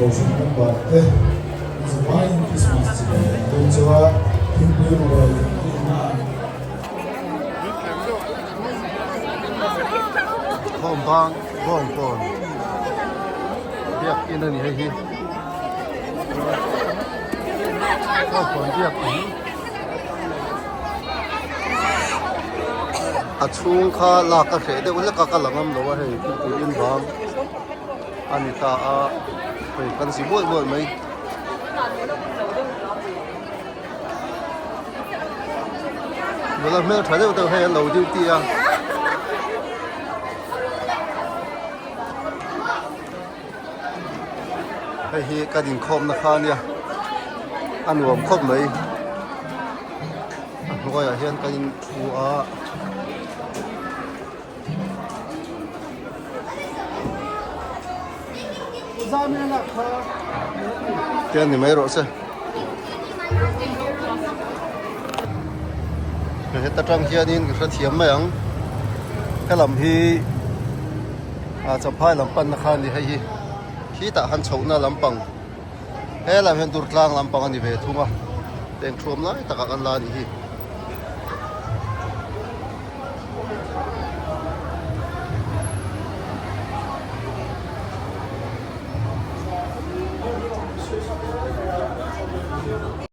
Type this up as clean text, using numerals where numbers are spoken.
Kohhran member te zavaiin Krismas chibai an bawk cheu a, thingpui ruai kan kilna a ni. Khawm bang bawng pawn biakin a ni hei hi khawm pawn biakin a chhung kha lak a hreh deuh hlek a ka la ngam lo a hei thingpui in bang a ni ta a hei kan zi mual mual mai. Nula hmel tha deuh deuh hei an lo duty a. Hei hi ka dinkhawmna kha ania a nuam khawp mai a hnuaiah hian ka in thu a. Tian ni mai rawh se. Heta tang hianin ka hrethiam mai ang. Helam hi a champhai lam panna kha a ni hei hi. Khitah han chhohna lampang helam hian Durtlang lampang a ni ve thung a. Teng thuam lai takah kan la a nih hi.